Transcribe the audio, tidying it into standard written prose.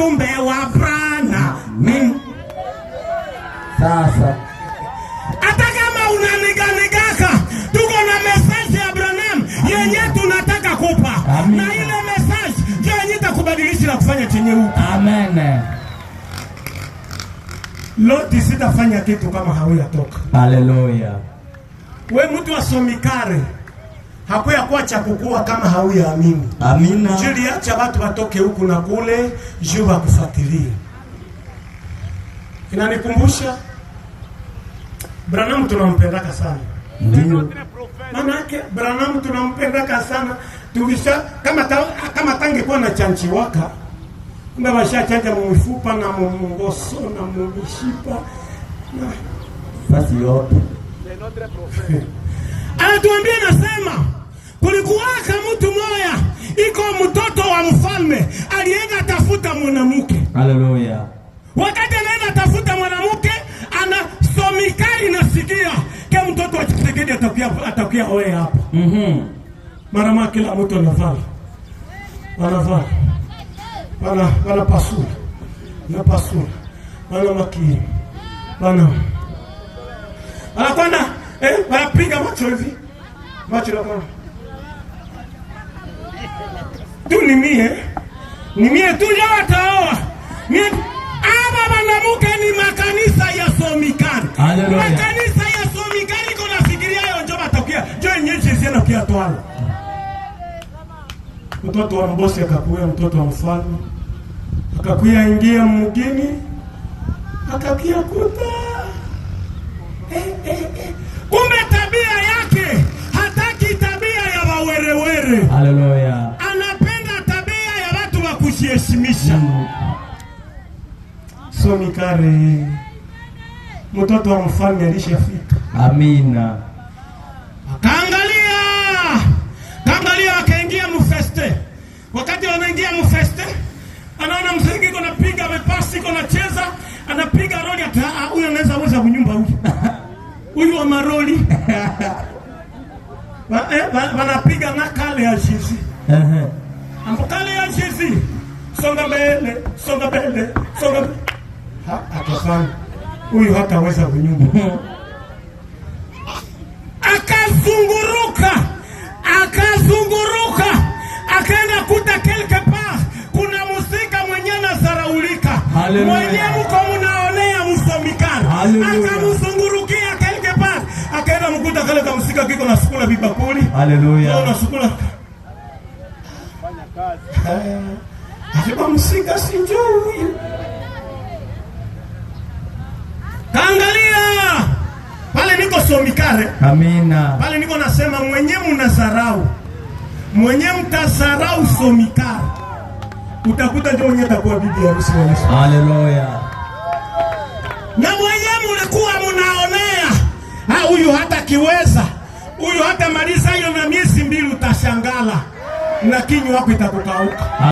Ujumbe wa Branham. Sasa. Hata kama unaniganigaka, tuko na message ya Branham yenye tunataka kupa. Amina. Na ile message ndio yenye itakubadilisha na kufanya chenye uko. Amen. Loti sitafanya kitu kama hauyatoka. Haleluya. We mtu wa Somikare hakuya kuwa cha kukua kama hauyaamini. Amina. Jili acha watu watoke huku na kule juu wakufuatilie. Inanikumbusha Branham tunampendaka sana. Ndio. Manake Branham tunampendaka sana. Tulisha kama tangekuwa na chanchiwaka, kumbe washachanja mumifupa na mumungoso na mumishipa na Fasi yote. Anatuambia, nasema kulikuwaka mtu moya iko mtoto wa mfalme alienda tafuta mwanamke. Haleluya. Wakati anaenda tafuta mwanamke, ana somikari nasikia ke mtoto wa Tshisekedi atakuya oe hapa. Mara kila mtu anavala, wanavala, wanapasula napasula, wana makini, wanakwenda, wanapiga macho hivi, macho nakwenda tu, ni mie tu ndio wataoa mie. Aba banamuke ni makanisa ya somikari. Haleluya. Makanisa ya somikari iko nafikiria yo njo batakia njo yenye Jésus anakuya twala. Mtoto wa mbosi akakuya, mtoto wa mfalme akakuya ingia mugini, akakuya kuta eh. Kumbe tabia yake hataki tabia ya wawerewere. Haleluya. Anapenda tabia ya watu wa kujiheshimisha. Somikare, mtoto wa mfalme alishafika. Amina. Akaangalia, kaangalia, akaingia mu fête. Wakati wanaingia mu fête, anaona mziki iko napiga mepasi, iko nacheza, anapiga roli. Ata ah, huyu anaweza weza kunyumba huyu, huyu wa maroli. Wanapiga na kale ya Jésus. Ambo kale ya Jésus, songa mbele, songa mbele, songa mbele. Ha, akafanya huyu hataweza kunyumba. Akazunguruka, akazunguruka, akaenda kuta quelque part kuna musika mwenye nazaraulika. Haleluya. Mwenye mko munaonea musomikana. Haleluya. Akamzungurukia quelque part, akaenda mkuta kale kamsika kiko na sukula bibakuli. Haleluya. Na sukula. Asema msika si njoo huyu. Kaangalia pale niko somikare. Amina. Pale niko nasema mwenye munazarau, mwenye mtazarau somikare, utakuta ndio mwenye atakuwa bibi harusi wa Yesu. Haleluya. Na mwenye mulikuwa munaonea, ah, huyu hata kiweza, huyu hata maliza hiyo na miezi 2, utashangala na kinywa wako itakukauka.